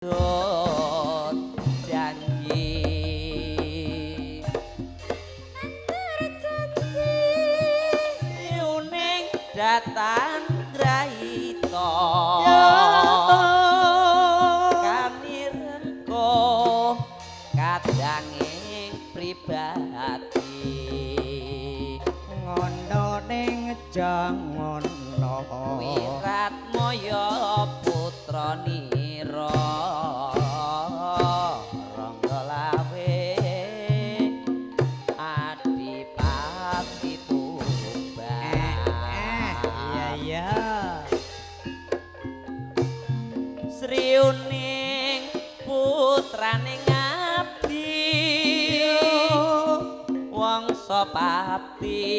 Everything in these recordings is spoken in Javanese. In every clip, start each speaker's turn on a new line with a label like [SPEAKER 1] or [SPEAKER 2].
[SPEAKER 1] Janji
[SPEAKER 2] janji
[SPEAKER 1] yuning datan grahita kamirengko kadanging pribadi
[SPEAKER 3] ngono ning jangono
[SPEAKER 1] Wiratmaya putra nira Rangga Lawe Adipati Tuban.
[SPEAKER 3] Iya iya.
[SPEAKER 1] Sri Uning putrane ngabdi Wangsa Pati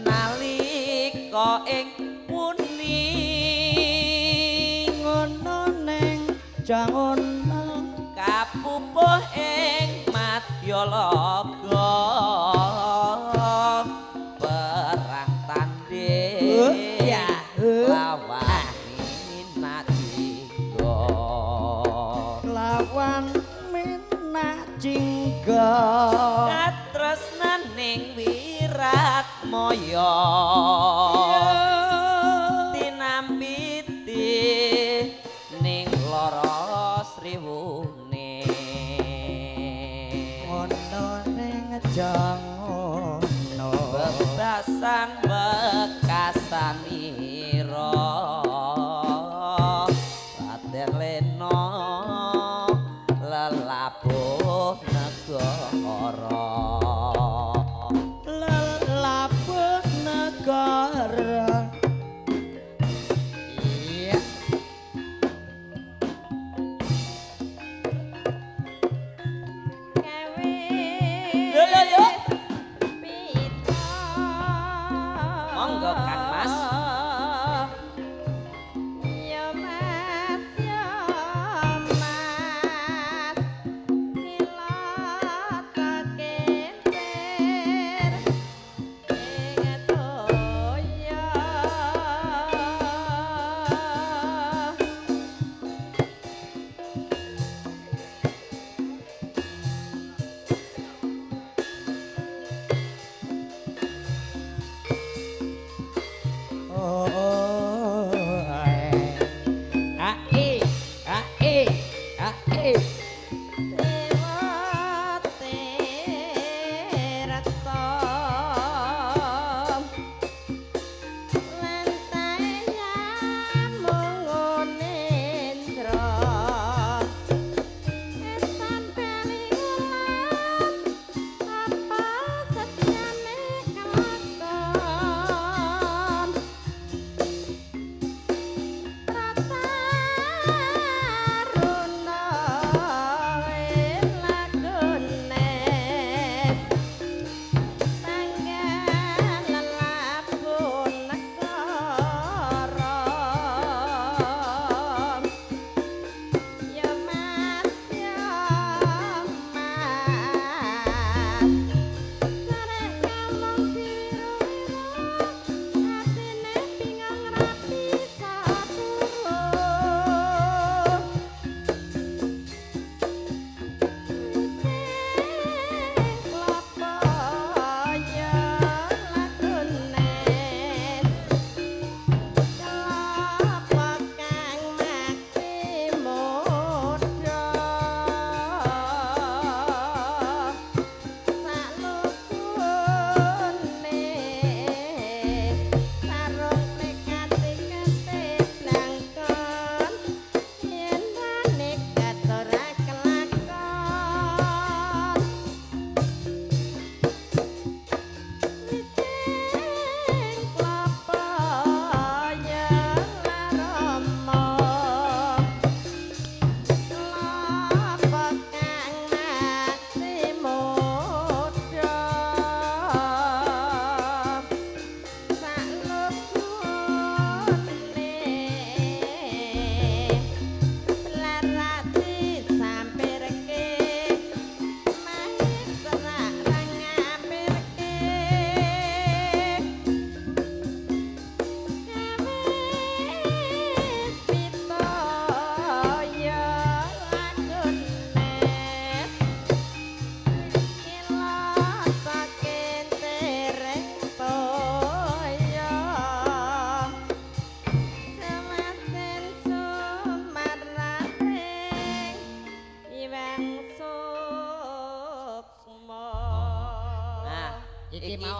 [SPEAKER 1] nalika ing puni
[SPEAKER 3] ngono ning jangono
[SPEAKER 1] kapupuh ing Madyalaga perang tanding lawan Minajingga
[SPEAKER 3] lawan Minajingga
[SPEAKER 1] katresnaning Wiratmaya tinampiti ning lara Sriwune
[SPEAKER 3] ngono ning jangono
[SPEAKER 1] bebasan bekasanira Raden Lena lelabuh negara
[SPEAKER 3] lelabuh negara. Iya.
[SPEAKER 2] Gawe
[SPEAKER 1] Yo yo yo.
[SPEAKER 2] Pita.
[SPEAKER 1] Monggo Kang Mas.
[SPEAKER 2] Ya Mas, ya Mas, kilata kentir ing toya.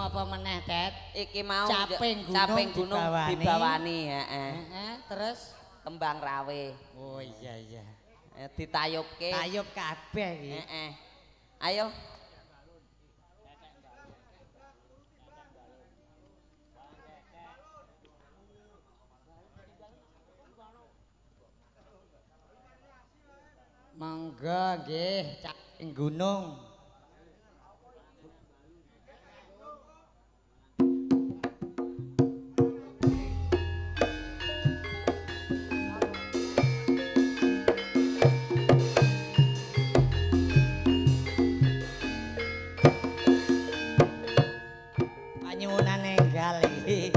[SPEAKER 3] apa meneh, Det?
[SPEAKER 1] Iki mau
[SPEAKER 3] caping
[SPEAKER 1] gunung dibawani, heeh.
[SPEAKER 3] Heeh, terus
[SPEAKER 1] kembang rawe.
[SPEAKER 3] Oh iya iya.
[SPEAKER 1] Ditayubke.
[SPEAKER 3] Tayub kabeh iki.
[SPEAKER 1] Heeh. Ayo.
[SPEAKER 3] Monggo nggih caping gunung. Panyuwunan enggal iki.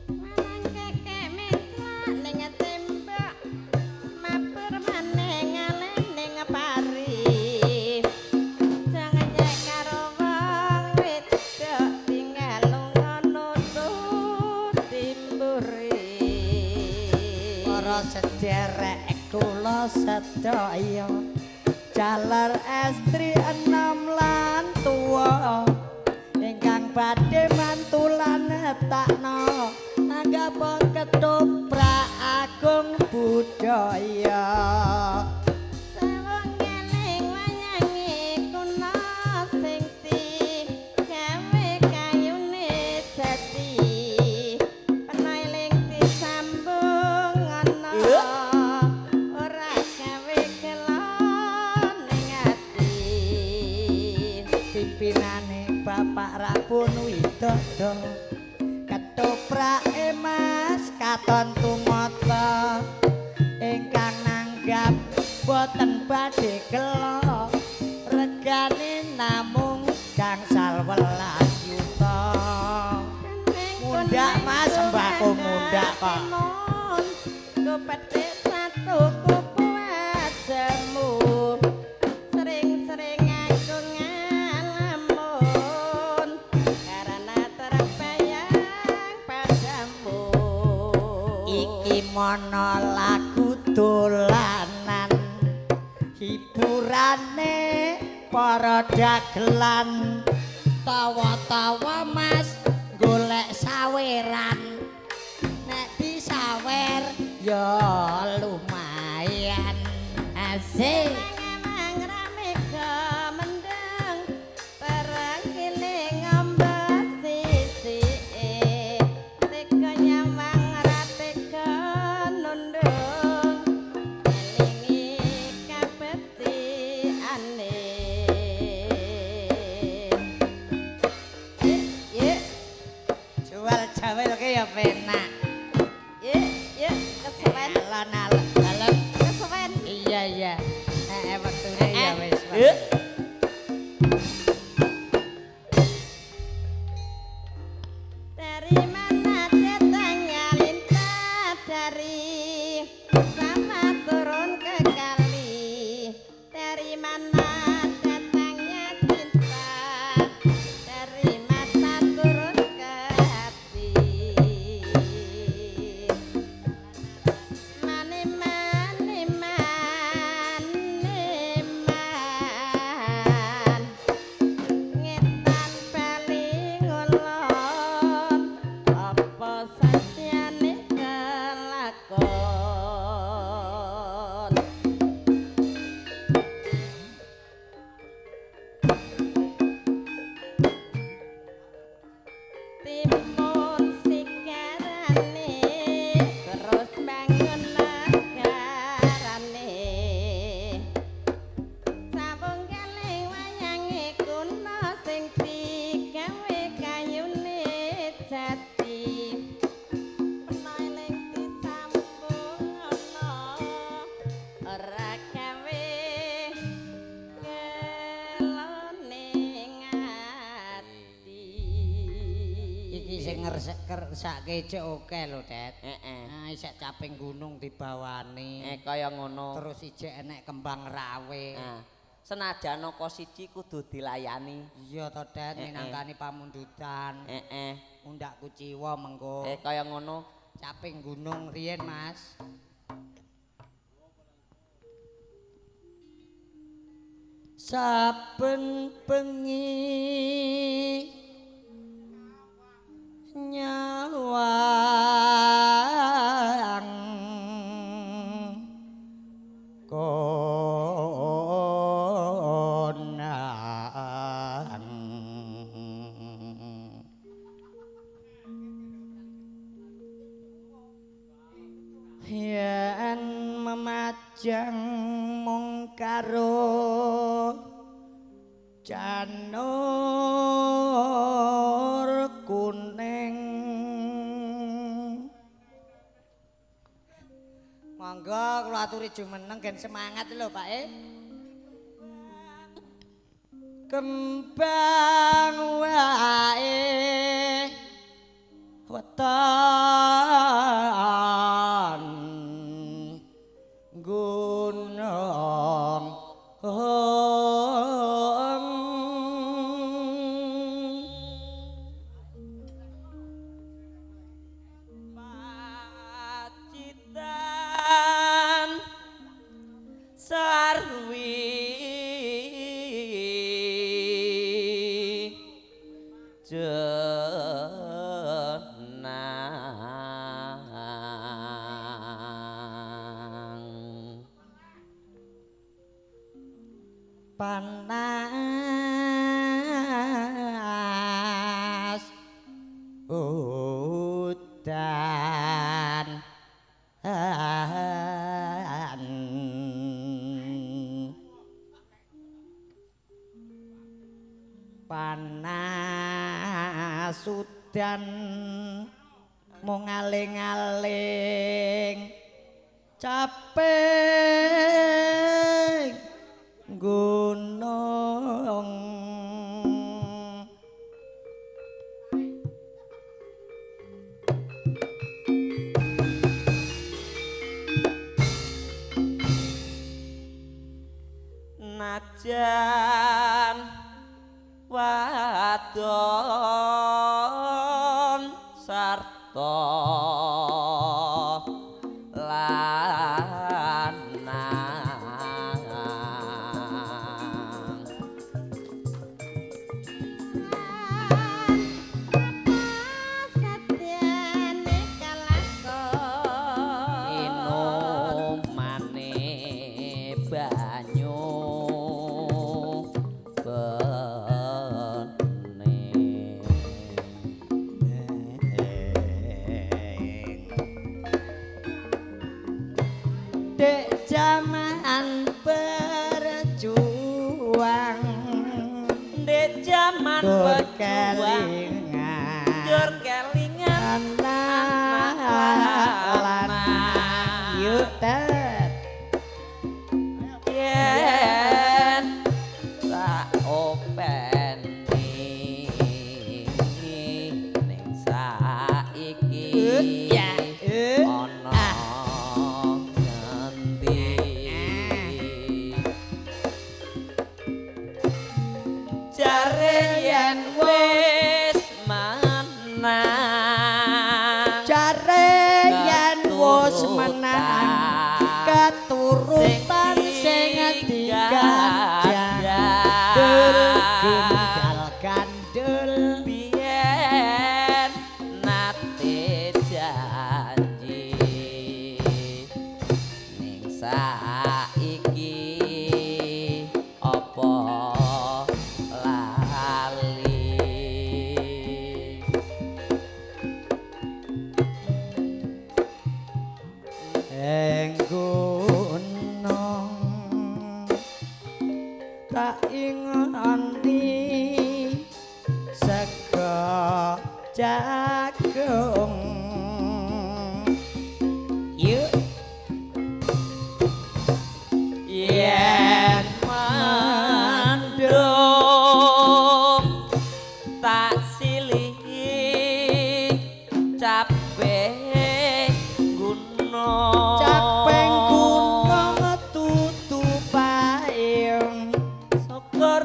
[SPEAKER 2] Marang kekek menclak ning tembok, mabur maneh ngalen ning pari. Jangan nyek karo wong wedok tinggal lunga nututi mburi.
[SPEAKER 3] Para sederek kula sedaya jaler estri enom lan tuwa ingkang badhe mantulan netakno nanggap ketoprak agung budaya.
[SPEAKER 2] Sawongeling wayange kuna sing digawe kayune jati, peneling disambung ana ora gawe kelon ning ati.
[SPEAKER 3] Pimpinane Bapak Rabun Widodo, ketoprake Mas katon tumata ingkang nanggap boten badhe gela, regane namung gangsal welas yuta. Mundak Mas, sembako mundak kok.
[SPEAKER 2] Kopethik satu kupu ajamu, sering-sering aku ngalamun karena terbayang padamu.
[SPEAKER 3] Iki mono lagu dolanan hiburane para dagelan, tawa-tawa Mas golek saweran, nek disawer ya lumayan. Asik.
[SPEAKER 2] Emang rame mendeng terang kene ngombe sisike, tega nyawang ra tega nundung elingi kabeciane. Ye
[SPEAKER 3] Jual jawel ke ya penak.
[SPEAKER 2] ye ye kesuwen
[SPEAKER 3] Alon-alon dalem.
[SPEAKER 2] kesuwen.
[SPEAKER 3] Iya iya. Wektune ya wis.
[SPEAKER 2] Dari mana datangnya lintah dari sama turun ke kali? Dari mana datangnya cinta? Dari mata turun ke hati. Mane mane mane man, ngetan bali ngulon, apa satyane kelakon? Timun sikarane terus bangun negarane, sawunggaling wayange kuna sing digawe kayune jati, peneling disambung ana ora gawe kelone ati.
[SPEAKER 3] Iki sing ngersake cek oke lho, Det.
[SPEAKER 1] Heeh.
[SPEAKER 3] Nah, isek caping gunung dibawani.
[SPEAKER 1] Kaya ngono.
[SPEAKER 3] Terus ijek enek kembang rawe.
[SPEAKER 1] Nah, senajan naka siji kudu dilayani.
[SPEAKER 3] Iya to, Det, minangkani pamundutan.
[SPEAKER 1] Heeh.
[SPEAKER 3] Undak kuciwa mengko.
[SPEAKER 1] Kaya ngono.
[SPEAKER 3] Caping gunung riyen, Mas. Saben bengi nyawang konang yen memajang mung karo janur kuning. Monggo kula aturi jumeneng gen semangat lho Pak e. Kembang wae weton gunung.
[SPEAKER 1] Pacitan sarwi jenang
[SPEAKER 3] panas udan panas udan mung aling-aling capek gunung.
[SPEAKER 1] Najan wadon sarta lanang
[SPEAKER 2] Sadyane kalakon
[SPEAKER 1] inumane banyu bening.
[SPEAKER 3] Dek jaman berjuang,
[SPEAKER 1] Dek jaman
[SPEAKER 3] dur
[SPEAKER 1] berjuang,
[SPEAKER 3] kelingan
[SPEAKER 1] dur kelingan
[SPEAKER 3] anak lanang. Yuk Tet.
[SPEAKER 1] Yen tak openi ning saiki
[SPEAKER 3] Ya, eh.
[SPEAKER 1] ana ngendi jare yen wis menang,
[SPEAKER 3] Jare yen wis menang keturutan sing diganjang gendal gandul.
[SPEAKER 1] Biyen nate janji ning saiki apa lali.
[SPEAKER 3] Ing gunung tak ingoni sego jagung. Yuk.
[SPEAKER 1] Yen mendung tak silihi capek gunung,
[SPEAKER 3] Capeng gunung tutu payung
[SPEAKER 1] syukur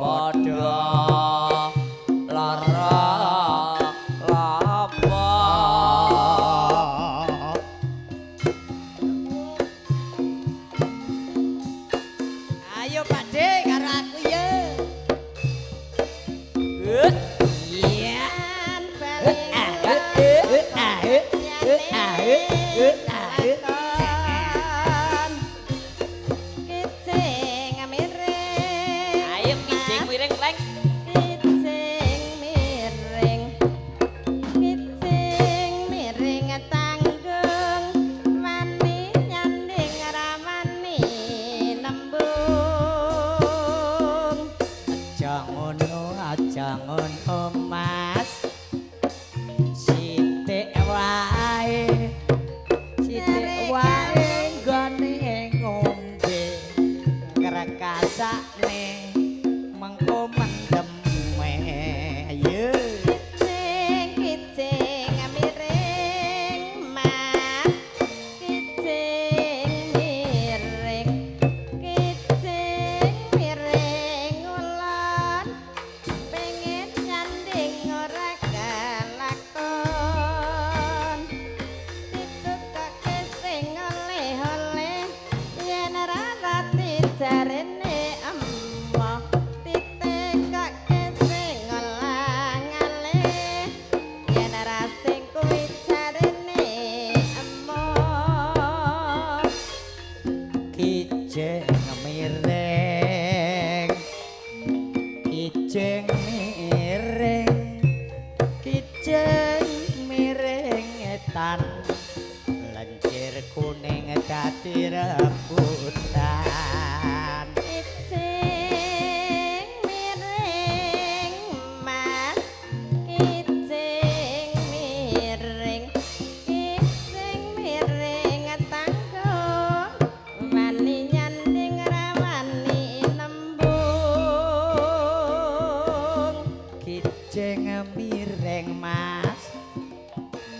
[SPEAKER 1] Padha lara lapa.
[SPEAKER 3] Ayo Pak De karo aku ya. Iya.
[SPEAKER 2] Kicing miring.
[SPEAKER 1] Ayo kijing miring kleng.
[SPEAKER 2] Kicing miring. Kicing miring tanggung wani nyanding rawani nembung.
[SPEAKER 3] Aja ngono Mas. Sithik wae. Sithik wae nggone ngombe. Ngrekasane mengko mendeme. Ayo.
[SPEAKER 2] Kicing kicing miring Mas. Kicing miring. Kicing miring ulon pengen nyanding ora kelakon. Ditukake sing oleh-oleh yen ora rati jarene emoh. Ditekake sing olang-alih yen ora sing kuwi jarene emoh.
[SPEAKER 3] Kijing miring. Kijing miring. Kijing miring etan. Lencir kuning dadi rebutan.
[SPEAKER 2] Kicing miring Mas. Kicing miring. Kicing miring tanggung wani nyanding rawani nembung.
[SPEAKER 3] Kijing miring Mas.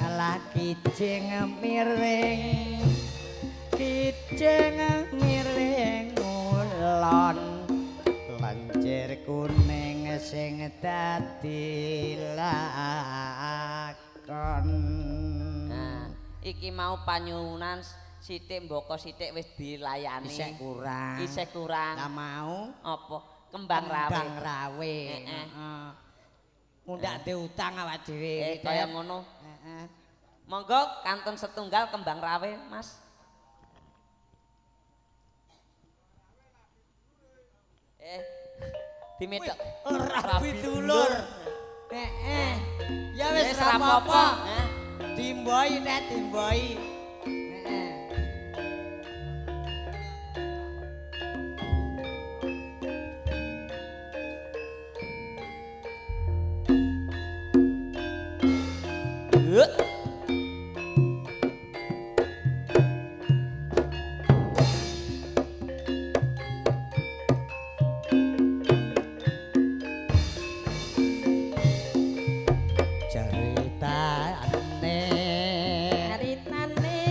[SPEAKER 3] Alah kijing miring. Kijing miring ulon. Lencir kuning sing dadi lakon.
[SPEAKER 1] Nah, iki mau panyuwunan sithik mboko sithik wis dilayani.
[SPEAKER 3] Isih kurang.
[SPEAKER 1] Isih kurang.
[SPEAKER 3] Lah mau
[SPEAKER 1] Apa? Kembang rawe.
[SPEAKER 3] Kembang rawe.
[SPEAKER 1] Heeh.
[SPEAKER 3] Heeh. Mundak diutang awak dhewe.
[SPEAKER 1] Kaya ngono.
[SPEAKER 3] Heeh.
[SPEAKER 1] Monggo kantun setunggal kembang rawe, Mas. Dimethok.
[SPEAKER 3] Rabi dulur. Heeh. Ya wis
[SPEAKER 1] Wis
[SPEAKER 3] ra
[SPEAKER 1] rapopo.
[SPEAKER 3] apa-apa. Dimboi nek dimboi. Heeh. Ceritane
[SPEAKER 2] Caritane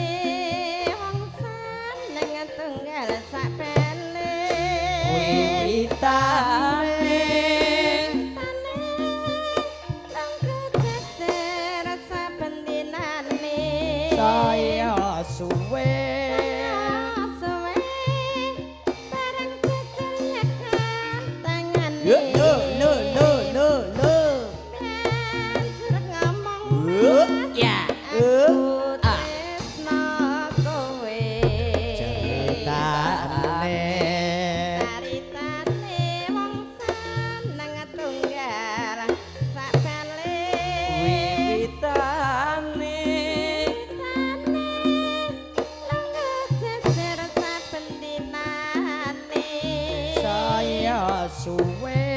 [SPEAKER 2] wong seneng tunggal sak pele.
[SPEAKER 3] Wiwitane
[SPEAKER 2] Tane tangga jejer saben dinane.
[SPEAKER 3] Saya suwe.
[SPEAKER 2] Suwe bareng jejer nyekel tangane.
[SPEAKER 3] Lho lho lho lho lho.
[SPEAKER 2] Banjur ngomong
[SPEAKER 1] Ya.
[SPEAKER 2] Aku tresno kowe.
[SPEAKER 3] Ceritane
[SPEAKER 2] Caritane wong seneng tunggal sak bale.
[SPEAKER 1] Wiwitane
[SPEAKER 2] Tane lungguh jejer saben dinane.
[SPEAKER 3] Saya suwe.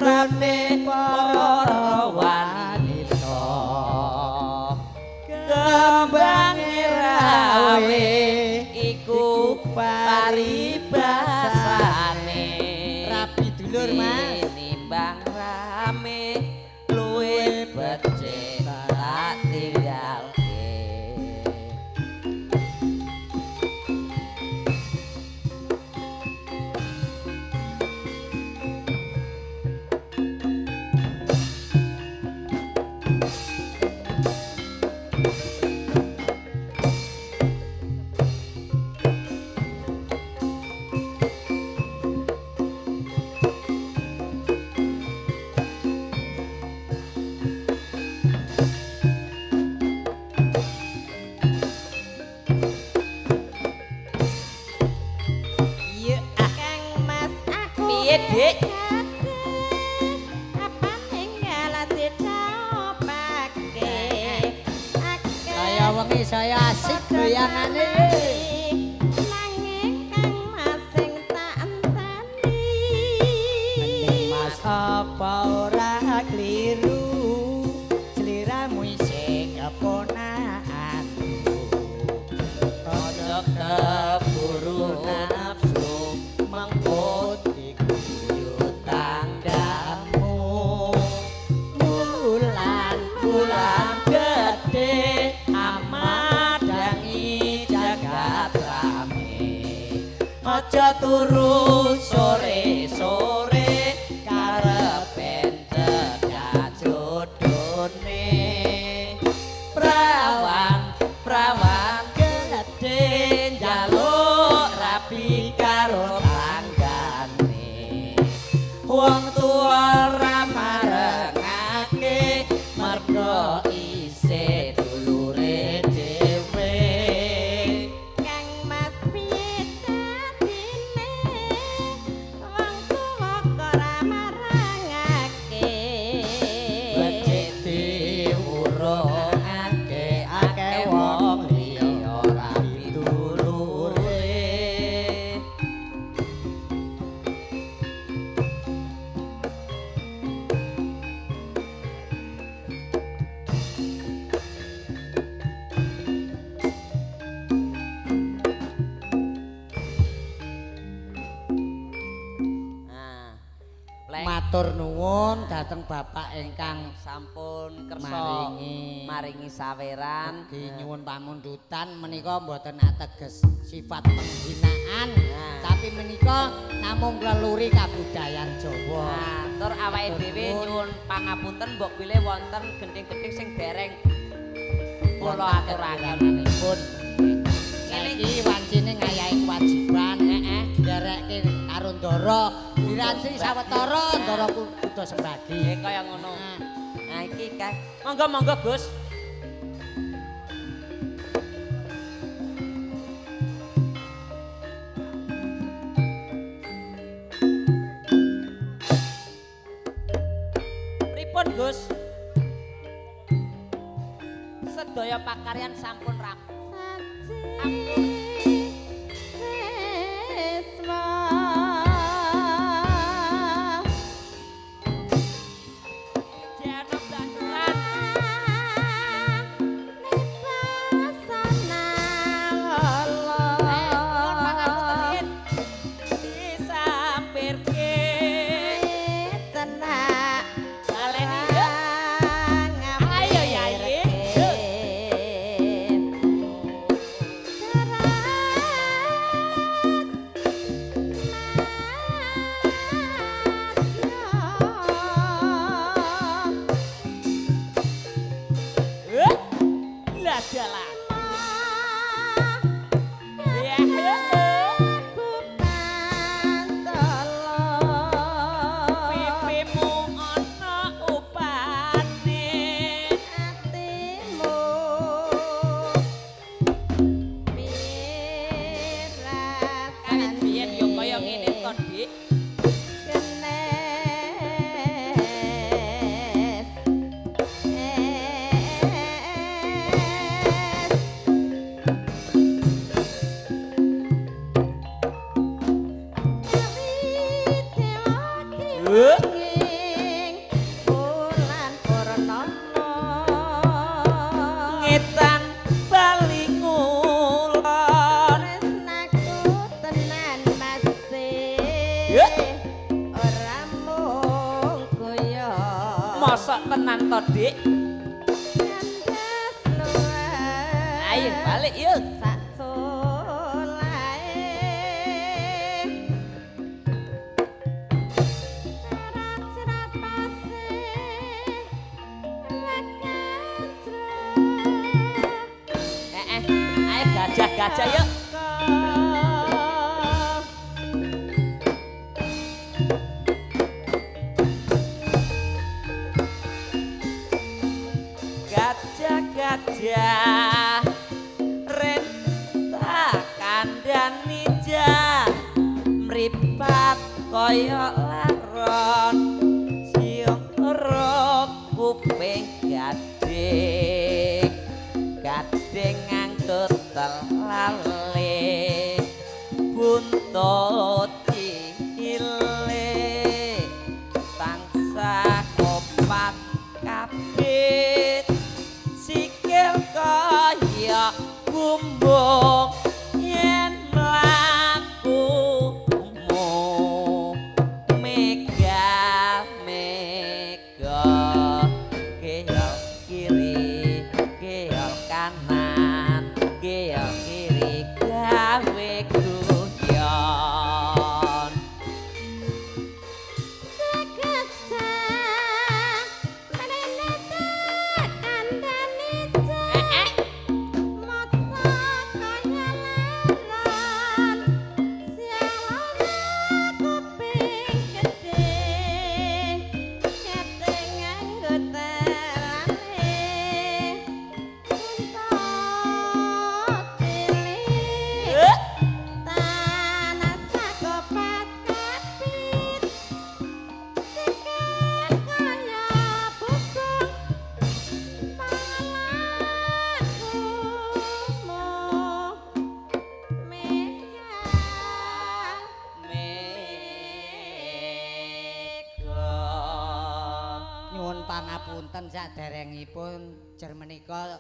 [SPEAKER 1] akurane para wanita kembange rawe iku paribasane
[SPEAKER 3] rabi dulur Mas
[SPEAKER 1] nimbang rame luwe becik tak tinggalke. Piye, Dik?
[SPEAKER 3] Saya wengi saya asik goyangane.
[SPEAKER 2] Nanging Kang Mas sing tak enteni.
[SPEAKER 3] Mening Mas apa ora kliru? Sliramu isih keponakanku.
[SPEAKER 1] Aja keburu nafsu mengko diguyu tanggamu. Bulan-bulan gedhe amadangi jagat rame. Aja turu sore-sore karepen cedhak jodone. Prawan-prawan gedhe njaluk rabi karo tanggane. Wong tuwa ora marengake mergo isih dulure dhewe.
[SPEAKER 2] Kang Mas piye dadine? Wong tuwa kok ora marangake.
[SPEAKER 1] Becik diwurungake akeh wong liya rabi dulure. Nah, pleng
[SPEAKER 3] Matur nuwun dhateng bapak ingkang
[SPEAKER 1] sampun kersa
[SPEAKER 3] maringi
[SPEAKER 1] maringi saweran.
[SPEAKER 3] Ugi nyuwun pamundutan menika mboten ateges sifat penghinaan,
[SPEAKER 1] Nah.
[SPEAKER 3] tapi menika namung ngleluri kabudayan Jawa.
[SPEAKER 1] Nah, tur awake
[SPEAKER 3] Matur
[SPEAKER 1] dhewe
[SPEAKER 3] nuwun.
[SPEAKER 1] nyuwun pangapunten mbok bilih wonten genthing-genthing sing dereng kula aturaken.
[SPEAKER 3] Kekuranganipun. Saiki wancine ngayahi kewajiban,
[SPEAKER 1] Heeh.
[SPEAKER 3] nderekke karo ndara, diranci sawetara ndara kuda sembagi.
[SPEAKER 1] Nggih kaya ngono. Nah iki kae. Monggo monggo Gus. Pripun Gus? Sedaya pakaryan sampun rampung.
[SPEAKER 2] Saji siswa
[SPEAKER 1] Jano blanjuran.
[SPEAKER 2] Nipasana lolo.
[SPEAKER 1] Nuwun pangapunten yen disampirke.
[SPEAKER 2] Cenak
[SPEAKER 1] Baleni ya. Ayo, Yai. Lah dalah. Ya. Pipimu ana upane.
[SPEAKER 2] Atimu piye
[SPEAKER 1] Kawit biyen yo kaya ngene to, Dik.
[SPEAKER 2] Kenes es.
[SPEAKER 1] tenan to, Dik. Ayo balik yuk.
[SPEAKER 2] Sak solahe. Cerat pase
[SPEAKER 1] Ayo gajah-gajah yuk. Gajah-gajah renta kandhani jah mripat kaya laron siung uruk kuping gading gading ngangkut telale buntut cilik tansah kopat kapit sikil kaya bumbung yen mlaku mega mega keol kiri keol kanan keol kiri gawe guyon.
[SPEAKER 3] Pangapunten saderengipun jer menika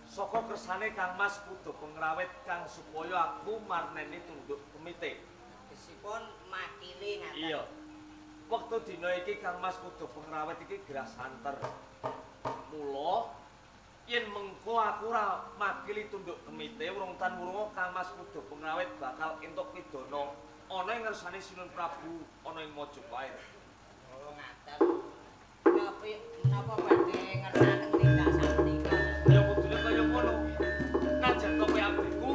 [SPEAKER 4] saka kersane Kang Mas kudu pengrawit kang supaya aku marneni tunduk kemite.
[SPEAKER 3] Gesipun makili ngaten.
[SPEAKER 4] Iya. Wektu dina iki Kang Mas kudu pengrawit iki gerah santer. Mula yen mengko aku ora makili tunduk kemite urung tan wurunga Kang Mas kudu pengrawit bakal entuk pidana ana ing ngersane Sinuwun Prabu ana ing Majapahit.
[SPEAKER 3] Oh ngaten. Napa badhe ngersakaken tindak sakmenika?
[SPEAKER 4] Ya kudune kaya ngono. Najan to kowe abdiku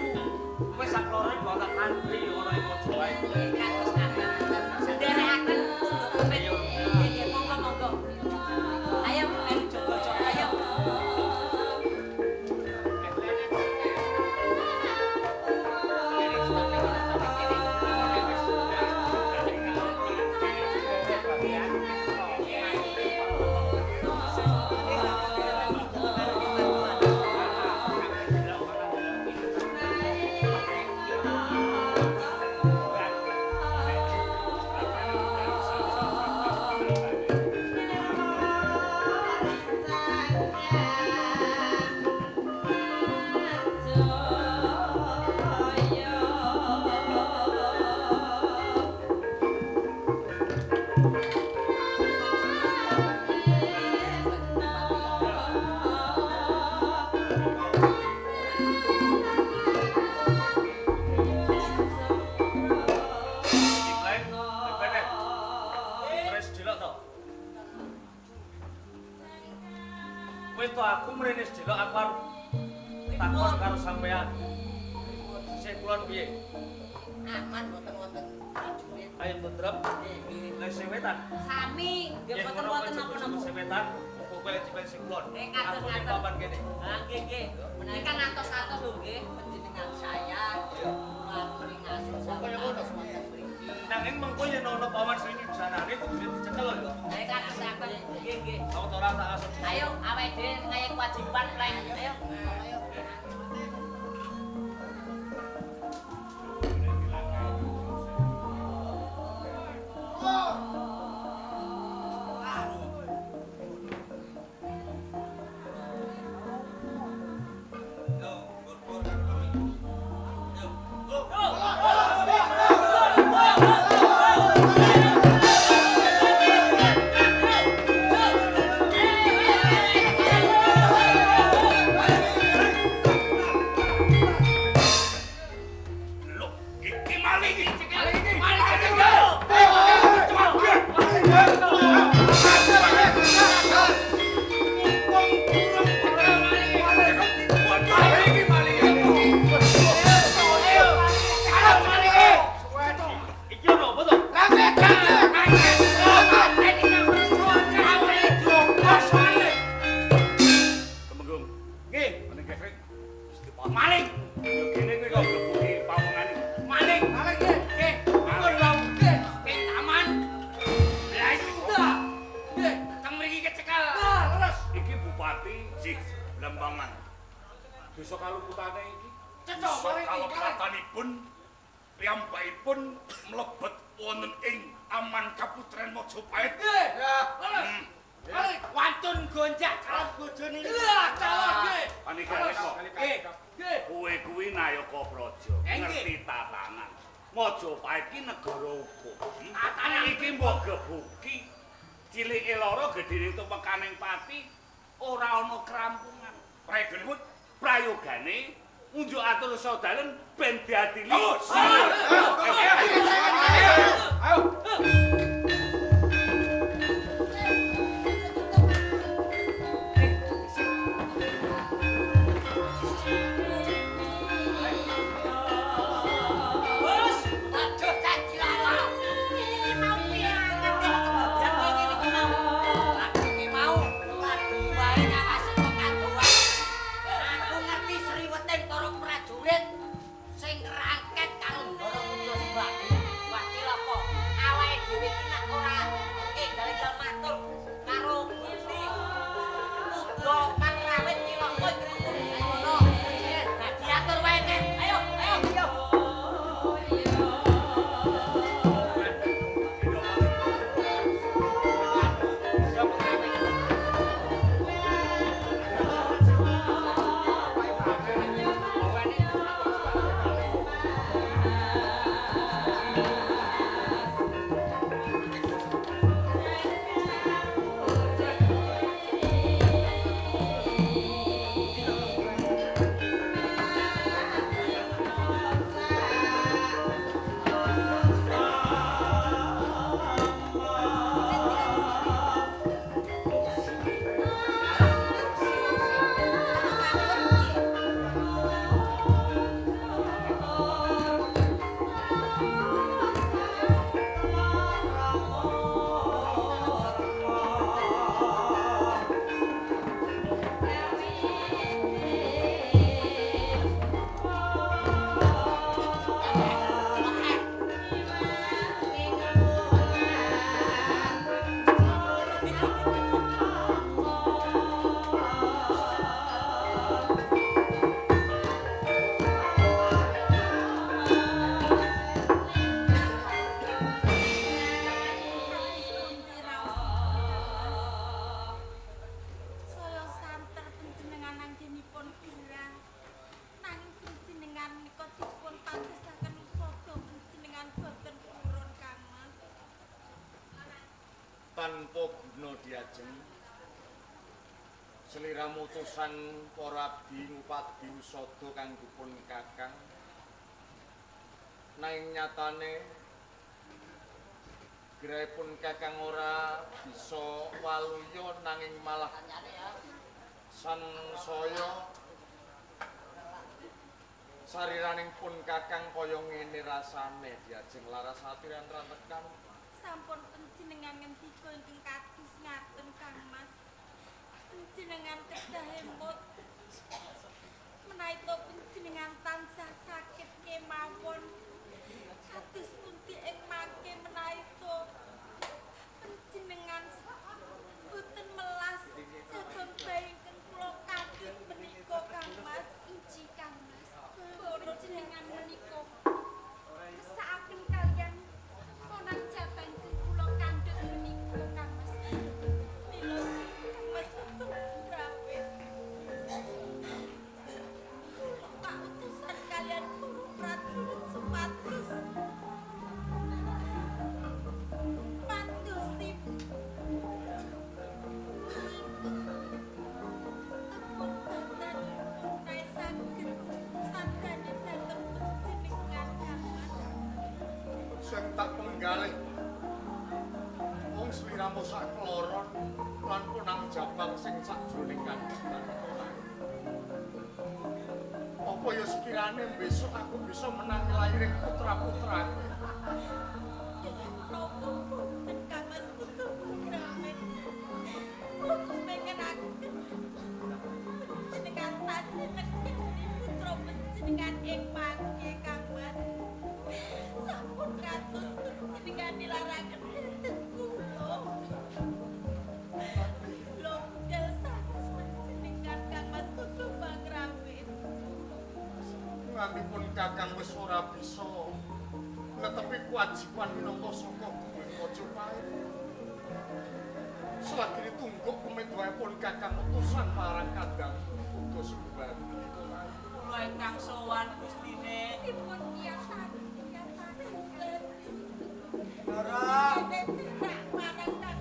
[SPEAKER 4] wis saklorone mbok tak kandhi ana ing Majapahit.
[SPEAKER 1] Kados ngaten. Nderekaken tunduk kemit. Nggih monggo monggo. Ayo melu jogo-jogo ayo.
[SPEAKER 4] Wis to aku mrene sedelok aku arep takon karo sampean. Sisih kulon piye?
[SPEAKER 3] Aman mboten wonten prajurit.
[SPEAKER 4] Ayo tentrem.
[SPEAKER 3] Nggih.
[SPEAKER 4] Lha sing wetan.
[SPEAKER 1] Sami nggih mboten wonten napa-napa.
[SPEAKER 4] Sing wetan kowe lek cipen sing kulon.
[SPEAKER 1] Nggih
[SPEAKER 4] Aku ning papan kene.
[SPEAKER 1] Ha nggih nggih. Menawi kan atos-atos lho nggih
[SPEAKER 3] panjenengan saya aturi ngaso
[SPEAKER 4] Kaya ngono.
[SPEAKER 3] wonten mriki.
[SPEAKER 4] Nanging mengko yen ana paman sing nyujanane kudune dicekel lho.
[SPEAKER 1] Nggih kados-kados nggih nggih.
[SPEAKER 4] Sawetara tak asuk.
[SPEAKER 1] Ayo awake dhewe kaya kewajiban pleng. Ayo.
[SPEAKER 3] Ayo.
[SPEAKER 1] Go!
[SPEAKER 5] Masa kalepatanipun piyambakipun mlebet wonten ing aman kaputren Majapahit.
[SPEAKER 6] Nggih. Wantun gonjak calon bojone. Lah calon nggih.
[SPEAKER 5] Panika reka.
[SPEAKER 6] Nggih. Nggih.
[SPEAKER 5] Kowe kuwi Nayaka Praja, ngerti tatanan. Majapahit ki negara hukum.
[SPEAKER 6] Tatanan
[SPEAKER 5] iki mbok gebuki. Cilike lara gedene tumekaning pati ora ana kerampungan. Prayoganipun prayogane unjuk atur sadalen ben diadili.
[SPEAKER 7] Ayo.
[SPEAKER 1] Bos, aduh cilaka. Iki mau piye ngerti kejadian koyo ngene iki mau. Aku iki mau lagi wae ngawasi kok kadoan. Aku ngerti sriweting para prajurit sing ngrangket karo Ndara Kuda Sembagi. Wah cilaka, awake dhewe iki nek ora enggal-enggal matur karo Gusti Kuda Pangrawit cilaka iki mengko ngono. Nah diatur wae Nek. Ayo, ayo, ayo.
[SPEAKER 8] Saya santer panjenengan anggenipun gerah. Nanging panjenengan menika dipun padosaken usada panjenengan boten purun Kang Mas.
[SPEAKER 4] Tanpa guna diajeng sliramu utusan para abdi ngupadi usada kang dipun kakang nanging nyatane gerahipun kakang ora bisa waluya nanging malah sansaya sariraning pun kakang kaya ngene rasane diajeng Larasati rantekan.
[SPEAKER 8] Sampun panjenengan ngendika ingkang kados ngaten Kang Mas. Panjenengan kedah emut. Menawi to panjenengan tansah sakit kemawon. Kados pundi ing mangke menawi to panjenengan boten melas jabang bayi ingkang kula kandhut menika Kang Mas.
[SPEAKER 9] Inji Kang Mas, panjenengan menika mesakaken kaliyan konang jabang ingkang kula kandhut menika Kang Mas.
[SPEAKER 8] Mila Kang Mas tutup rawit. Kula kautusan kaliyan para prajurit supados mandosi tepung batanipun nae saged sandane dhateng panjenengan Kang Mas.
[SPEAKER 4] Sing tak penggalih wong sliramu sak kloron lan punang jabang sing sakjroning kandhutan. Apa ya sekirane besok aku bisa menangi lahiring putra-putraku.
[SPEAKER 8] Napa boten Kang Mas Kutu Pangrawit. Kula kepengenaken panjenengan tasih negeni putra panjenengan ing mangke Kang Mas. Sampun kados panjenengan nilaraken dhateng kula. Kula budal sanes panjenengan Kang Mas Kutu Pangrawit.
[SPEAKER 7] Nganti pun Kakang wis ora bisa netepi kewajiban minangka saka guru Majapahit. Selagine tungguk pun Kakang utusan marang kadang Kuda Sembagi.
[SPEAKER 1] Kula ingkang sowan Gustine.
[SPEAKER 9] Dipun kiyasan
[SPEAKER 6] Ndoro.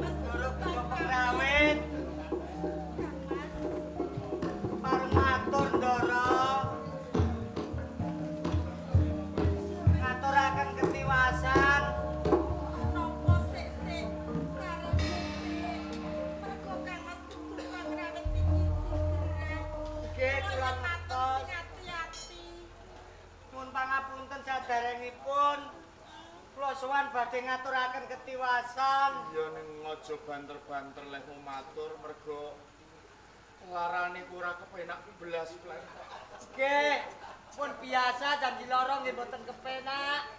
[SPEAKER 6] Ndoro Kuda Pengrawit. Pareng matur Ndoro. Ngaturaken ketiwasan.
[SPEAKER 9] Napa sik-sik sareng sik. Mergo Kang Mas Kudu Pangrawit iki gerah.
[SPEAKER 6] Nggih, kula
[SPEAKER 9] matur sing ati-ati.
[SPEAKER 6] Nyuwun pangapunten saderengipun. Kula sowan badhe ngaturaken ketiwasan.
[SPEAKER 7] Iya ning aja banter-banter lehmu matur mergo larane ku ora kepenak belas plen.
[SPEAKER 6] Nggih, pun biasa janji lara nggih mboten kepenak.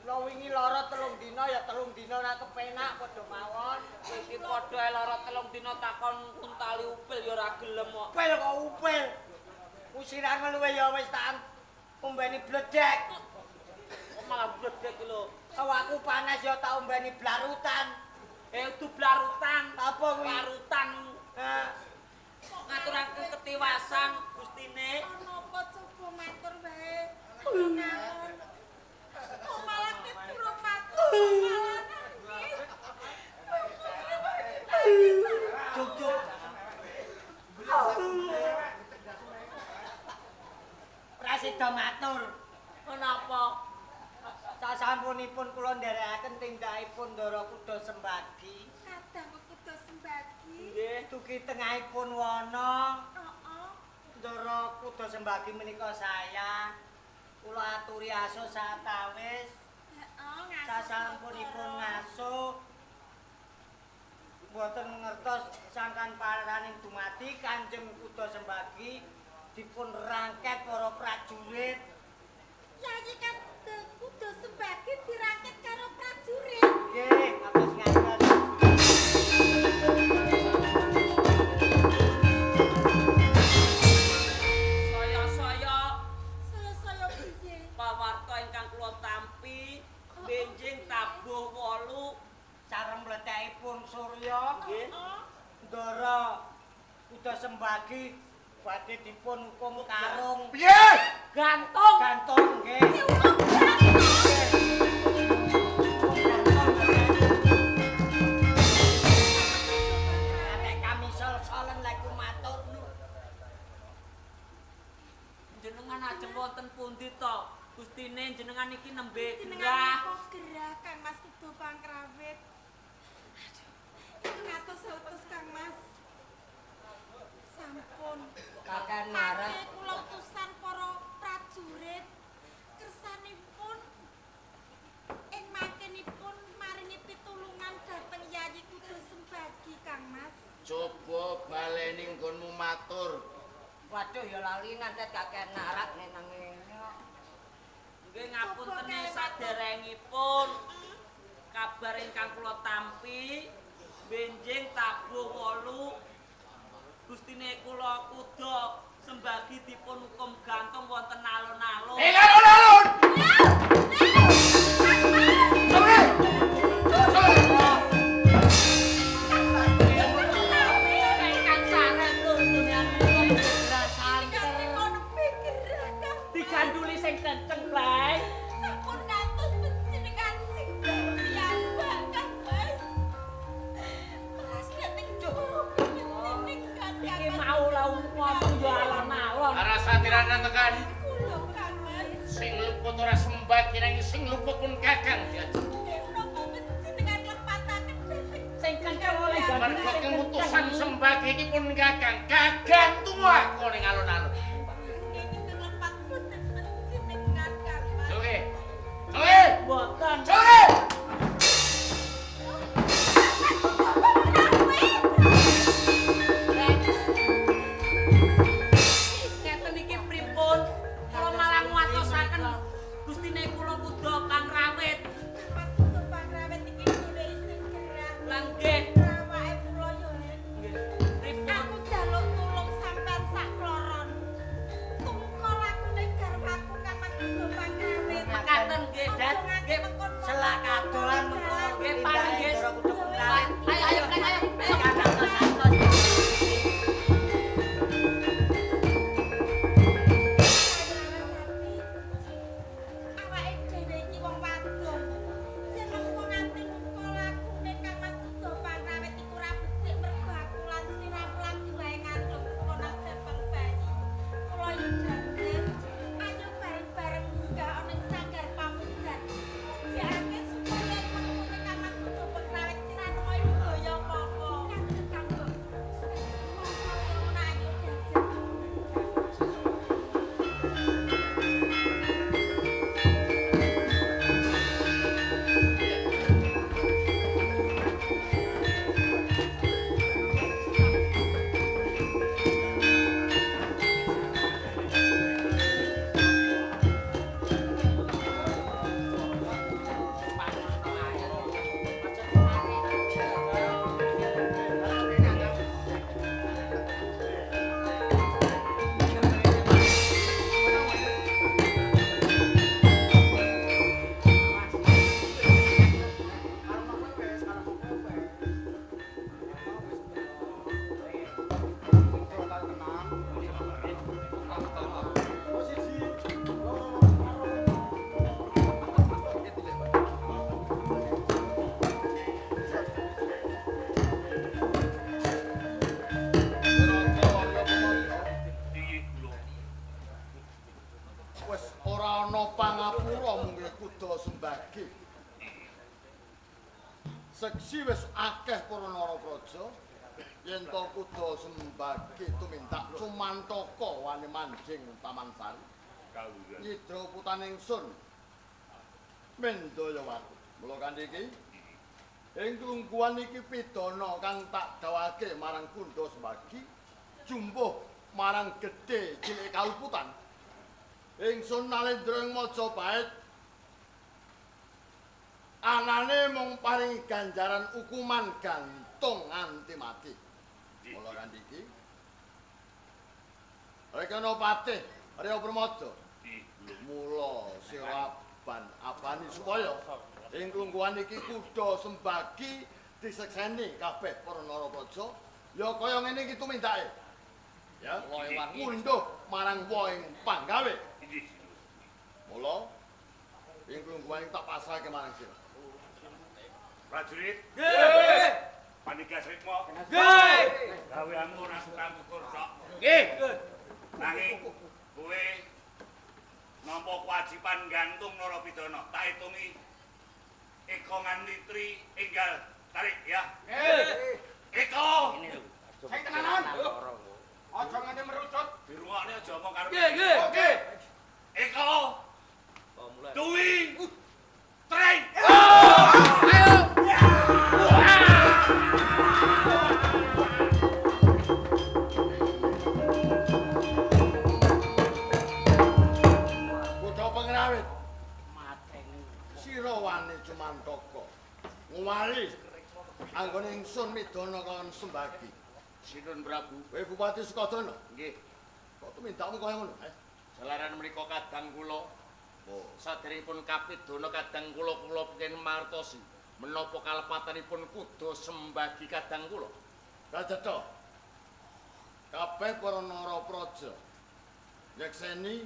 [SPEAKER 6] Kula wingi lara 3 dina ya 3 dina ora kepenak padha mawon.
[SPEAKER 1] Iki padha ae lara 3 dina takon untali upil ya ora gelem kok.
[SPEAKER 6] Upil kok upil. Usiran luwe ya wis tak ombeni bledek.
[SPEAKER 1] Kok malah bledek iki lho.
[SPEAKER 6] Awakku panas ya tak ombeni blarutan.
[SPEAKER 1] Eh itu blarutan.
[SPEAKER 6] Apa kuwi?
[SPEAKER 1] Blarutan.
[SPEAKER 6] Nah,
[SPEAKER 1] kok ngaturaken ketiwasan Gustine.
[SPEAKER 9] Ana apa coba matur wae. Alon-alon. Kok malah keturut matur malah nangis.
[SPEAKER 6] Cuk-cuk. Prasida matur.
[SPEAKER 1] Menapa?
[SPEAKER 6] Sasampunipun kula nderekaken tindakipun Ndara Kuda Sembagi.
[SPEAKER 9] Kadang Kuda Sembagi.
[SPEAKER 1] Nggih.
[SPEAKER 6] Dugi tengahipun wana.
[SPEAKER 9] Heeh.
[SPEAKER 6] Ndara Kuda Sembagi menika saya. Kula aturi aso satawis.
[SPEAKER 9] Heeh, ngaso.
[SPEAKER 6] Sasampunipun ngaso. Mboten ngertos sangkan paraning dumadi Kanjeng Kuda Sembagi dipun rangket para prajurit.
[SPEAKER 9] Yayi kan Kuda Sembagi dirangket karo prajurit.
[SPEAKER 6] Nggih, kados ngaten.
[SPEAKER 1] Saya-saya
[SPEAKER 9] saya-saya piye?
[SPEAKER 1] Pawarta ingkang kula tampi benjing tabuh 8
[SPEAKER 6] sareng mlethekipun surya.
[SPEAKER 1] Nggih.
[SPEAKER 6] Ndara Kuda Sembagi badhe dipun hukum karung.
[SPEAKER 7] Piye?
[SPEAKER 1] Gantung.
[SPEAKER 6] Gantung nggih.
[SPEAKER 9] Dihukum gantung.
[SPEAKER 6] Nek kami sol-solen lek ku matur.
[SPEAKER 1] Jenengan ajeng wonten pundi to? Gustine jenengan iki nembe
[SPEAKER 9] Jenengan
[SPEAKER 1] gerah.
[SPEAKER 9] kok gerah Kang Mas Kuda Pangrawit. Aduh, itu ngatus-utus Kang Mas. Sampun.
[SPEAKER 3] Kakang marah.
[SPEAKER 9] Mangke kula utusan para prajurit kersanipun ing mangkenipun maringi pitulungan dhateng Yayi Kuda Sembagi Kang Mas.
[SPEAKER 7] Coba baleni nggonmu matur.
[SPEAKER 3] Waduh ya lalinan tet kakek narak nek nang ngene.
[SPEAKER 1] Nggih ngapunten saderengipun kabar ingkang kula tampi benjing tabuh 8 Gustine kula Kuda Sembagi dipun hukum gantung wonten alun-alun.
[SPEAKER 7] Eh alun-alun.
[SPEAKER 1] Ingkang sareng tuntunan menika diganduli sing kenceng, Blay.
[SPEAKER 9] Sampun ngantos panjenengan sing piyambak Kang Mas. Mas dhateng panjenengan
[SPEAKER 1] Iki mau laung ngomong yo alon-alon.
[SPEAKER 5] Ora satiranan tekan.
[SPEAKER 9] Kula Kang Mas.
[SPEAKER 5] Sing luput ora Sembagi nanging sing luput pun Kakang diajeng.
[SPEAKER 9] Napa panjenengan lepataken dhateng
[SPEAKER 1] Sing kenceng oleh ganduli
[SPEAKER 5] Mergo
[SPEAKER 1] sing
[SPEAKER 5] kemutusan
[SPEAKER 1] kenceng.
[SPEAKER 5] Sembagi iki pun Kakang kagantung aku ning alun-alun.
[SPEAKER 9] ingkang lepat boten panjenengan Kang Mas.
[SPEAKER 5] Oke. Oke.
[SPEAKER 1] Mboten.
[SPEAKER 5] Oke.
[SPEAKER 1] Ngeten iki pripun? Kula malah nguwatosaken Gustine kula Kuda Pangrawit.
[SPEAKER 9] Mas Kuda Pangrawit iki dhewe sing gerah.
[SPEAKER 1] Lah nggih.
[SPEAKER 9] Rawake kula yo, Len.
[SPEAKER 1] Nggih. Pripun?
[SPEAKER 9] Aku jaluk tulung sampean sak kloron.
[SPEAKER 1] Mekaten nggih, Dat. Nggih, selak kadolan mengko nggih panggih. Ayo ayo ayo.
[SPEAKER 7] Seksi wis akeh para narapraja yen to kuda sembagi tumindak sumantaka wani manjing Taman Sari. Nyidra putane ingsun Mindayawati. Mula kanthi iki ing lungguhan iki pidana kang tak dawake marang Kundha Sembagi jumbuh marang gedhe cilik kaluputan. Ingsun Nalendra ing Majapahit anane mung paringi ganjaran hukuman gantung nganti mati. Mula kanthi iki Rekana Patih Arya Permada mula sira aban abani supaya ing lungguhan iki kuda sembagi disekseni kabeh para narapraja ya kaya ngene iki tumindake. Ya, ngunduh marang wohing panggawe. Mula ing lungguhan iki tak pasrahke marang sira.
[SPEAKER 5] Prajurit. Nggih. Panigas Rikma. Nggih. Gaweanmu ora suka-sukur tok. Nggih. Nanging kowe nampa kewajiban gantung narapidana. Tak hitungi Eko nganti tri enggal tarik ya. Nggih. Eko.
[SPEAKER 7] Sing tenanan. Aja nganti merucut.
[SPEAKER 5] Dirungokne aja omong karo.
[SPEAKER 7] Nggih, nggih. Oke.
[SPEAKER 5] Eko. Duwi. Tri.
[SPEAKER 1] Ayo.
[SPEAKER 7] Kuda pengrawit. Mateni. Sira wani cumantaka. Ngwali anggone ingsun midana kawan sembagi.
[SPEAKER 10] Sinun Prabu.
[SPEAKER 7] Kowe Bupati Sukodana?
[SPEAKER 10] Nggih.
[SPEAKER 7] Kok tumindakmu kaya ngono?
[SPEAKER 10] Jalaran menika kadang kula. Oh, saderengipun kapidana kadang kula kula pengin martosi menapa kalepatanipun kuda sembagi kadang kula.
[SPEAKER 7] Kacetha. Kabeh para narapraja nyekseni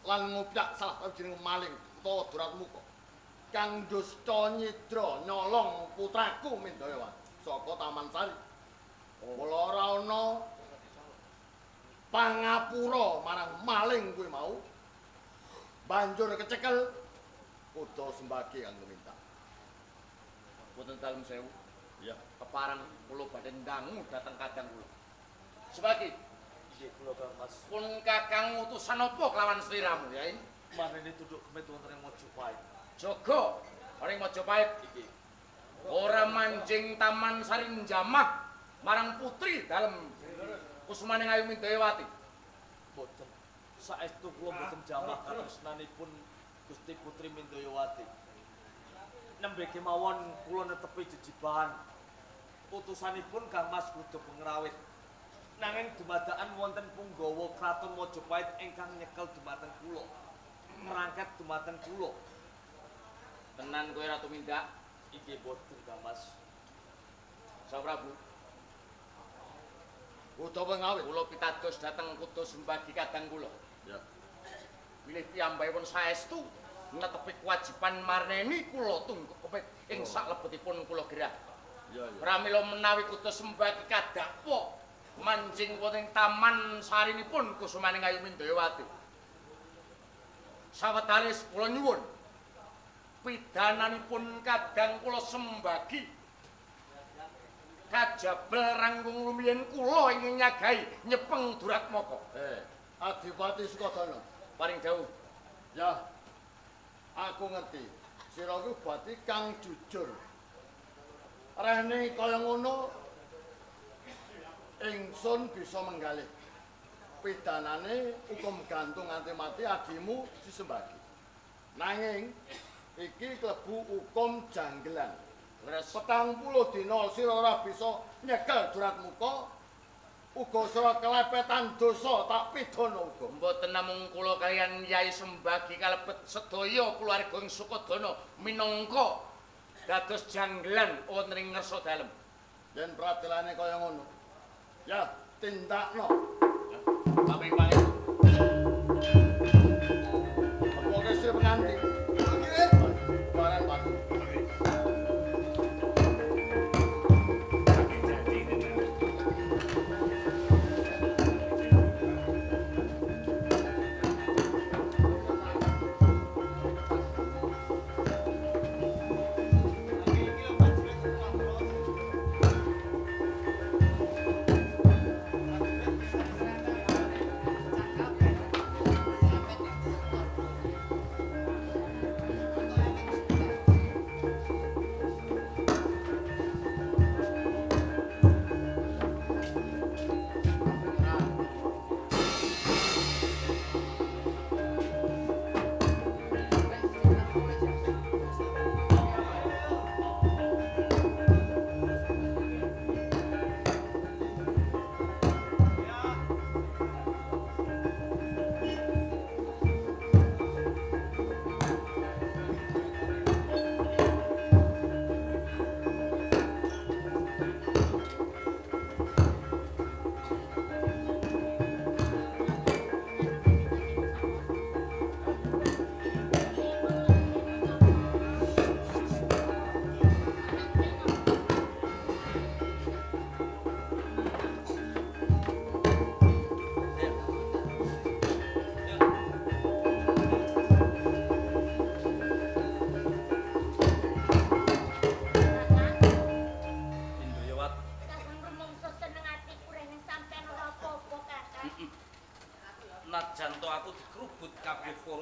[SPEAKER 7] lan ngupyak salah sawijining maling utawa duratmuka kang dusta nyidra nyolong putraku Mindayawati saka Taman Sari. Mula ora ana pangapura marang maling kuwi mau. Banjur kecekel kuda sembagi kang tumindak.
[SPEAKER 10] Boten dalem sewu.
[SPEAKER 7] Iya,
[SPEAKER 10] kepareng kula badhe ndangu dhateng kadang kula. Sembagi.
[SPEAKER 4] Nggih, kula Kang Mas.
[SPEAKER 10] Pun kakang utusan apa kelawan sliramu, Yai?
[SPEAKER 4] Marene tunduk kemit wonten ing Majapahit.
[SPEAKER 10] Jaga ning Majapahit iki. Ora manjing Taman Sari njamah marang putri dalem kusumaning Ayu Mindayawati.
[SPEAKER 4] Boten. Saestu kula mboten jamah katresnanipun Gusti Putri Mindayawati. Nembe kemawon kula netepi jejibahan utusanipun Kang Mas Kuda Pengrawit. Nanging dumadakan wonten punggawa Kraton Majapahit ingkang nyekel dumateng kula. Ngrangket dumateng kula.
[SPEAKER 10] Tenan kowe ora tumindak?
[SPEAKER 4] Inggih boten, Kang Mas.
[SPEAKER 10] Sang Prabu.
[SPEAKER 7] Kuda pengawit.
[SPEAKER 10] Kula pitados dhateng Kuda Sembagi kadang kula.
[SPEAKER 7] Ya.
[SPEAKER 10] Bilih piyambakipun saestu netepi kewajiban marneni kula tungguk kepit ing saklebetipun kula gerah.
[SPEAKER 7] Ya, ya.
[SPEAKER 10] Pramila menawi Kuda Sembagi kadakwa manjing wonten taman sarinipun kusumaning Ayu Mindayawati. Sawetawis kula nyuwun pidananipun kadang kula Sembagi kajabel rangkung rumiyin kula ingkang nyagahi nyepeng Duratmaka.
[SPEAKER 7] Adipati Sukadana.
[SPEAKER 10] Paring dawuh.
[SPEAKER 7] Ya. Aku ngerti. Sira kuwi bati kang jujur. Rene kaya ngono ingsun bisa menggalih. Pidanane hukum gantung nganti mati adimu si Sembagi. Nanging iki klebu hukum janggelan. 40 dina sira ora bisa nyekel Duratmuka, uga sira kelepetan dosa tak pidana uga.
[SPEAKER 10] Mboten namung kula kaliyan Yai Sembagi kalebet sedaya keluarga ing Sukadana minangka dados janggelan wonten ing ngarsa dalem.
[SPEAKER 7] Yen pradelane kaya ngono, ya tindakno.
[SPEAKER 10] Kaping paling.
[SPEAKER 7] Apa kese pengantin? Barang pati.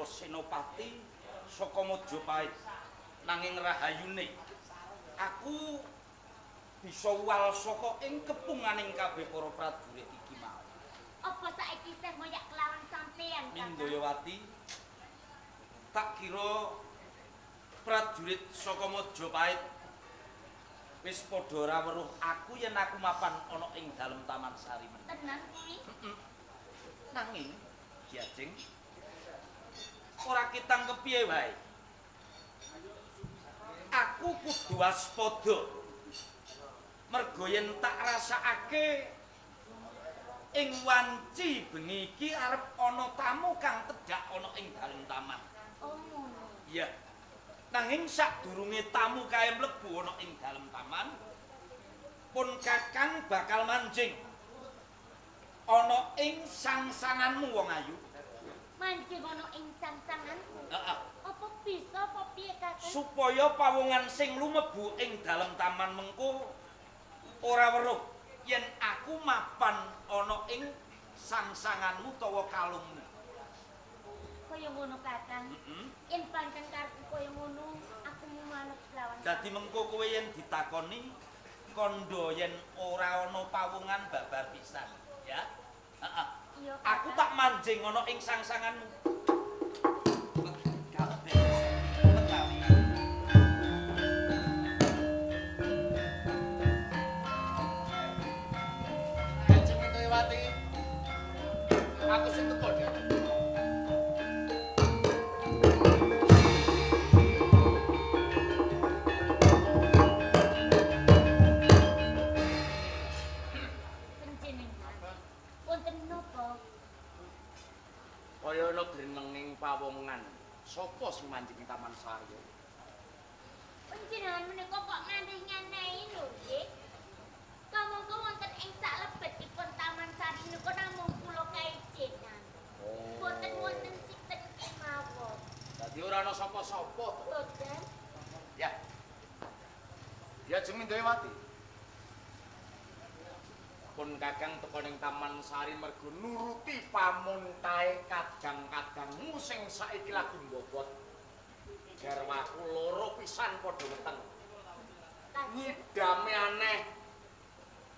[SPEAKER 5] Senopati saka Majapahit nanging rahayune aku bisa wal saka ing kepunganing kabeh para prajurit iki mau.
[SPEAKER 9] Apa saiki isih moyak kelawan sampeyan, Kakang?
[SPEAKER 5] Mindayawati, tak kira prajurit saka Majapahit wis padha ora weruh aku yen aku mapan ana ing dalem Taman Sari meneh.
[SPEAKER 9] Tenan kuwi?
[SPEAKER 5] Nanging Ki Ajeng ora ketang kepiye wae. Aku kudu waspada. Mergo yen tak rasakake ing wanci bengi iki arep ana tamu kang tedhak ana ing dalem taman.
[SPEAKER 9] Oh ngono.
[SPEAKER 5] Iya. Nanging sadurunge tamu kae mlebu ana ing dalem taman, pun Kakang bakal manjing ana ing sangsanganmu wong ayu.
[SPEAKER 9] Manjing ana ing sangsanganku.
[SPEAKER 5] Heeh.
[SPEAKER 9] Apa bisa apa piye Kakang?
[SPEAKER 5] Supaya pawongan sing lumebu ing dalem taman mengko ora weruh yen aku mapan ana ing sangsanganmu utawa kalungmu.
[SPEAKER 9] Kaya ngono Kakang. Yen pancen karepku kaya ngono, aku manut lawan.
[SPEAKER 5] Dadi mengko kowe yen ditakoni kandha yen ora ana pawongan babar pisan, ya. Heeh.
[SPEAKER 9] Iya,
[SPEAKER 5] Aku tak manjing ana ing sangsanganmu. Kabeh metawi.
[SPEAKER 10] Kanjeng Mindayawati. Aku sing teko, Dik. Sopo sing manjing ing Taman Sari?
[SPEAKER 9] Panjenengan menika kok nganti ngenehi lho nggih. Kamangka wonten ing saklebetipun Taman Sari nika namung kula kaijenan.
[SPEAKER 10] Oh.
[SPEAKER 9] Boten wonten sinten kemawon.
[SPEAKER 10] Dadi ora ana sapa-sapa to.
[SPEAKER 9] Boten.
[SPEAKER 10] Ya. Ya Jeng Mindayawati. Pun Kakang teka ning Taman Sari mergo nuruti pamuntahe kadang-kadangmu sing saiki lagi mbobot. Garwaku loro pisan padha weteng. Nyidame aneh.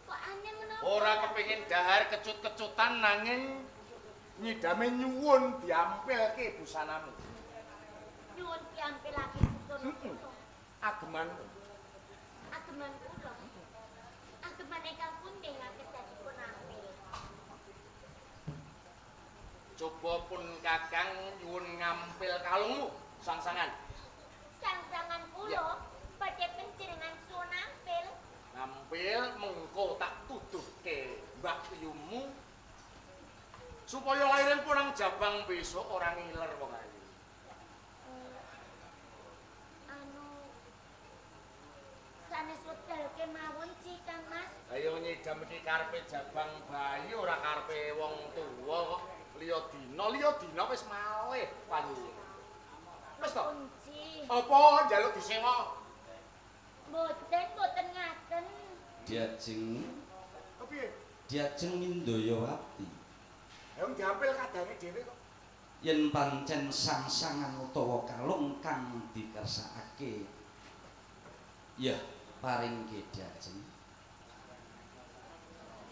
[SPEAKER 9] Kok aneh menapa?
[SPEAKER 10] Ora kepengin dahar kecut-kecutan nanging nyidame nyuwun diampilke busanamu.
[SPEAKER 9] Nyuwun diampilake busana kula.
[SPEAKER 10] Agemanmu.
[SPEAKER 9] Ageman kula. Ageman ingkang pundi ngaken dipun ampil.
[SPEAKER 10] Coba pun Kakang nyuwun ngampil kalungmu sangsangan.
[SPEAKER 9] Sangsangan kula badhe panjenengan suwun ampil.
[SPEAKER 10] Ngampil mengko tak tuduhke Mbak Yumu supaya lairan punang jabang besok ora ngiler wong ayu.
[SPEAKER 9] Anu sanes wekdal kemawon sih Kang Mas.
[SPEAKER 10] Ayo nyidam iki karepe jabang bayi ora karepe wong tuwa kok. Liya dina wis malih panjenengan. Wis to? Apa njaluk disewa?
[SPEAKER 9] Mboten, mboten ngaten.
[SPEAKER 11] Diajeng.
[SPEAKER 10] Kepiye?
[SPEAKER 11] Diajeng Mindayawati.
[SPEAKER 10] Ya wong diampil kadange dhewe kok.
[SPEAKER 11] Yen pancen sangsangan utawa kalung kang dikersakake ya paringke diajeng.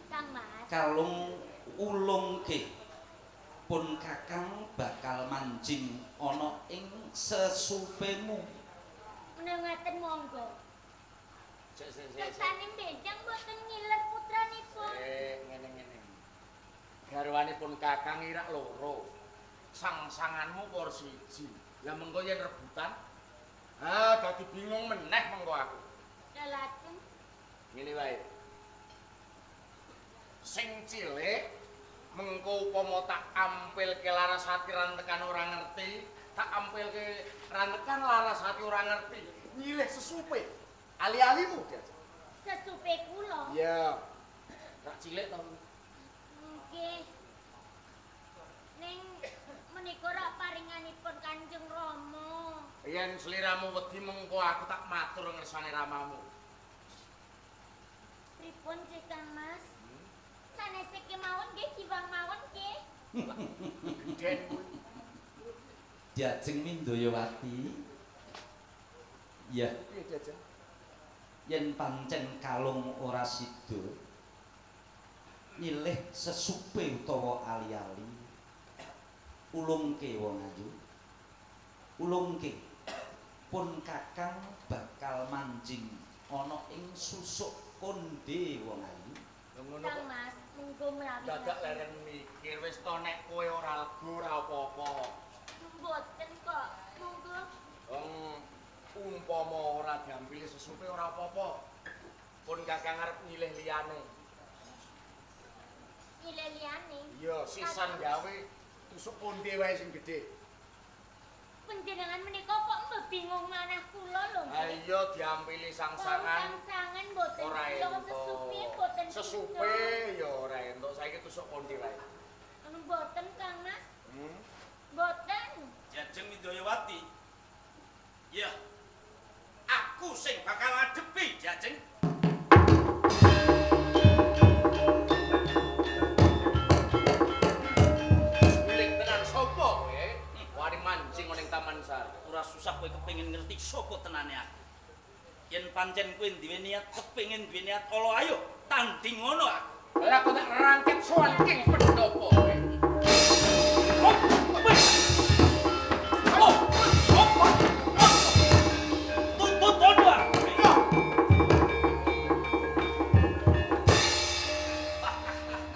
[SPEAKER 9] Kang Mas.
[SPEAKER 11] Kalung ulungke pun Kakang bakal manjing ana ing sesupemu.
[SPEAKER 9] Menawi ngaten monggo.
[SPEAKER 10] Sik sik sik.
[SPEAKER 9] Kersane benjang mboten ngiler putranipun.
[SPEAKER 10] Ngene-ngene. Garwanipun Kakang irak loro. Sang-sanganmu por siji. Lah mengko yen rebutan, ah dadi bingung meneh mengko aku.
[SPEAKER 9] Lah lajeng
[SPEAKER 10] ngene wae. Sing cilik mengko upama tak ampilke Larasati rantekan ora ngerti, tak ampilke rantekan Larasati ora ngerti, nyilih sesupe. Ali-alimu dia.
[SPEAKER 9] Sesupe kula?
[SPEAKER 10] Iya. Rak cilik to.
[SPEAKER 9] Nggih. Ning menika rak paringanipun Kanjeng Rama.
[SPEAKER 10] Yen sliramu wedi mengko aku tak matur ngersane ramamu.
[SPEAKER 9] Pripun sih Kang Mas? Sanes kemawon nggih jiwang mawon nggih.
[SPEAKER 10] Gedhen kuwi.
[SPEAKER 11] Diajeng Mindayawati. Ya.
[SPEAKER 10] Piye diajeng?
[SPEAKER 11] Yen pancen kalung ora sida nyilih sesupe utawa ali-ali ulungke wong ayu. Ulungke pun Kakang bakal manjing ana ing susuk konde wong ayu.
[SPEAKER 10] Ngono
[SPEAKER 9] Kang Mas, monggo mlawi.
[SPEAKER 10] Dadak leren mikir wis to nek kowe ora lega ora apa-apa.
[SPEAKER 9] Mboten kok, monggo.
[SPEAKER 10] Wong umpama ora diampili sesupe ora apa-apa. Pun Kakang arep nyilih liyane.
[SPEAKER 9] Nyilih liyane?
[SPEAKER 10] Iya, sisan gawe tusuk konde wae sing gedhe.
[SPEAKER 9] Panjenengan menika kok mbebingung manah kula lho.
[SPEAKER 10] Ha iya diampili sangsangan.
[SPEAKER 9] Sangsangan mboten kula sesupe mboten.
[SPEAKER 10] Sesupe ya ora entuk saiki tusuk konde wae.
[SPEAKER 9] Mboten Kang Mas. Mboten.
[SPEAKER 4] Diajeng Mindayawati. Ya. Aku sing bakal ngadepi Diajeng.
[SPEAKER 10] Sulit tenan sapa kowe? Wani mancing ning Taman Sari.
[SPEAKER 4] Ora susah kowe kepengin ngerti sapa tenane aku. Yen pancen kowe duwe niat kepengin duwe niat ala ayo tanding ngono aku.
[SPEAKER 10] Lah kok tak rangkep sowan king pendopo kowe.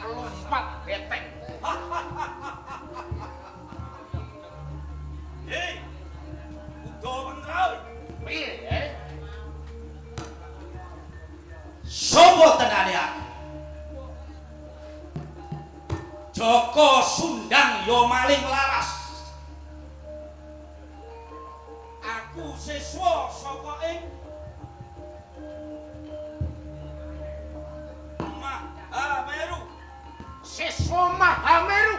[SPEAKER 10] Lompat beteng.
[SPEAKER 4] Hei, Udo Wengrawi.
[SPEAKER 10] Piye?
[SPEAKER 11] Sopo tenane aku? Joko Sundang yo maling laras. Aku siswa saka ing Mahameru.
[SPEAKER 10] Siswa Mahameru.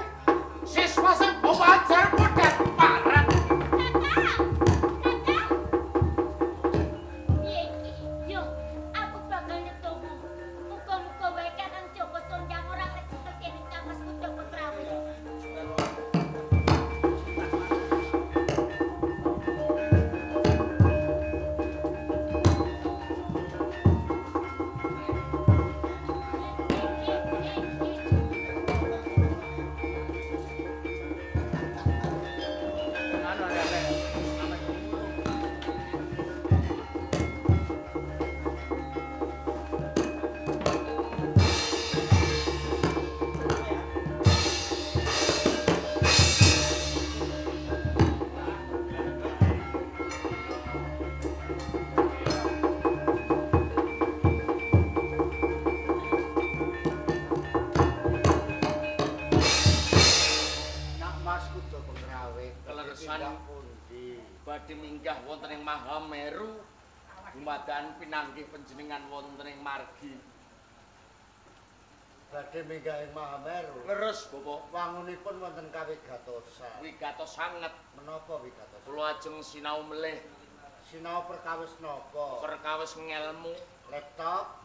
[SPEAKER 10] Siswa sing bawa ajar podhat parat.
[SPEAKER 9] Kakak. Kakak. Piye iki? Yo, aku bakal nyetumu. Muga-muga wae Kakang Joko Sondang ora kecekel dening Kang Mas Kuda Pengrawit.
[SPEAKER 6] Nak Mas Kuda Pengrawit
[SPEAKER 10] Keleresan.
[SPEAKER 6] tindak pundi?
[SPEAKER 10] Badhe minggah wonten ing Mahameru dumadan pinanggih panjenengan wonten ing margi.
[SPEAKER 6] Badhe minggah ing Mahameru.
[SPEAKER 10] Leres, Bapak.
[SPEAKER 6] Wangunipun wonten kawigatosan.
[SPEAKER 10] Wigatos sanget.
[SPEAKER 6] Menapa wigatosan?
[SPEAKER 10] Kula ajeng sinau melih
[SPEAKER 6] Sinau perkawis napa?
[SPEAKER 10] perkawis ngelmu
[SPEAKER 6] Laptop,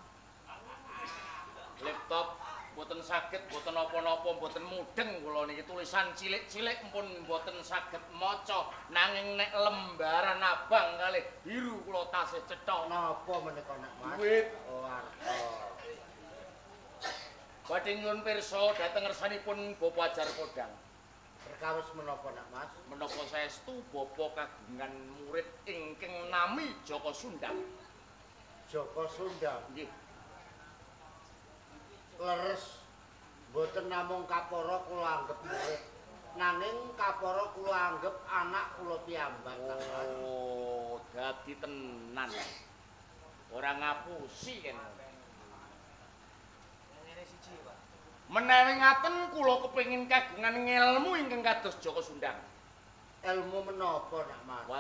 [SPEAKER 10] laptop mboten saged, mboten napa-napa, mboten mudeng kula niki tulisan cilik-cilik pun mboten saged maca, nanging nek lembaran abang kalih biru kula tasih cetha.
[SPEAKER 6] napa menika Nak Mas?
[SPEAKER 10] Duit.
[SPEAKER 6] Oh, arta.
[SPEAKER 10] Badhe nyuwun pirsa dhateng ngersanipun Bapak Ajar Kodang.
[SPEAKER 6] Perkawis menapa Nak Mas?
[SPEAKER 10] Menapa saestu Bapak kagungan murid ingkang nami Joko Sundang?
[SPEAKER 6] Joko Sundang.
[SPEAKER 10] Nggih.
[SPEAKER 6] Leres mboten namung kapara kula anggep murid. Nanging kapara kula anggep anak kula piyambak Nak Mas.
[SPEAKER 10] Oh, dadi tenan. Ora ngapusi kan. Menawi ngaten kula kepengin kagungan ngelmu ingkang kados Joko Sundang.
[SPEAKER 6] Ilmu menapa Nak Mas?